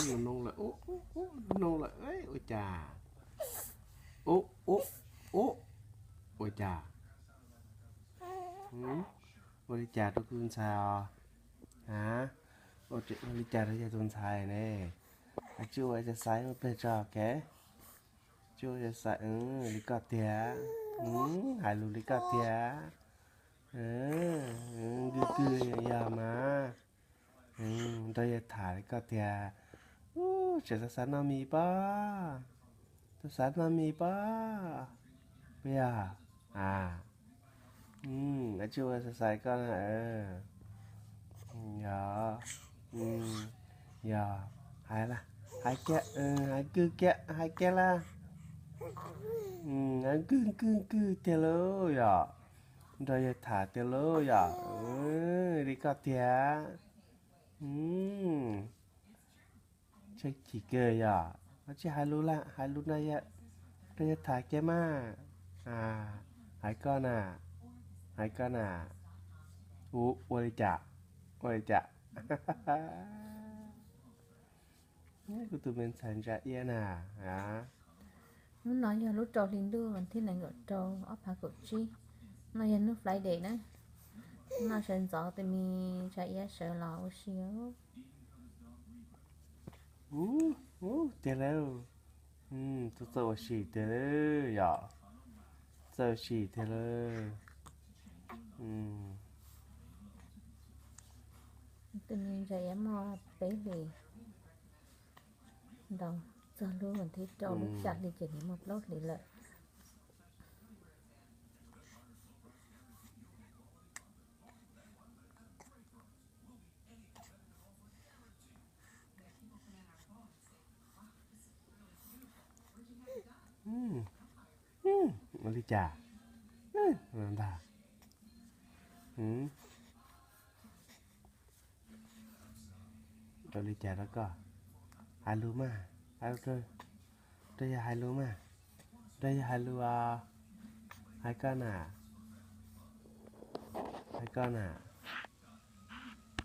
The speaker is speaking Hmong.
Noo lawm, noo lawm, ua cas? Ub, ub, ub, ua cas? Ua li cas rau tus ntxhais os? A, ua li cas rau yog tus ntxhais ne? Tsis ua exercise mus pleg tso kev. Tsis ua exercise li koj tiag, hais lus li koj tiag, kwv kwv yog mas. Nrog yawg tham li koj tiag. Ub, tseem xav xav noj mis pob, xav xav noj mis pob, puas yog? A, tsis ua xav xav koj na. Yog, yog, hais kiag, hais kiag, hais kiag lawm. Kwv kwv kwv tiag lauj yom. Nrog yawg tham tiag lauj yom. Li koj tiag. Tshee chim kawg yom. Tsis hais lus lawm, hais lus no yog rau yawg tham kiag mas. Hais koj na, hais koj na. Ua li cas, ua li cas? Kuv tus me ntxhais ntsa iab na. Hnub no yog lub rau hli ntuj vas thib nees nkaum rau ob phav kaum tsib. No yog hnub Friday na. Hnub no sawv ntxov tus me ntsa iab sawv los ua si. Tiag lauj. Txawj ua si tiag lauj yom. Txawj ua si tiag lauj. Tus me ntsa iab muaj peb hlis, ntaus txog lub vas thib rau lub xya hli ces nws muaj plaub hlis lawm. Ua li cas ntag? Ua li cas rau koj? Hais lus mas, rau yawg hais lus mas, rau yawg hais lus os. Hais koj na, hais koj na.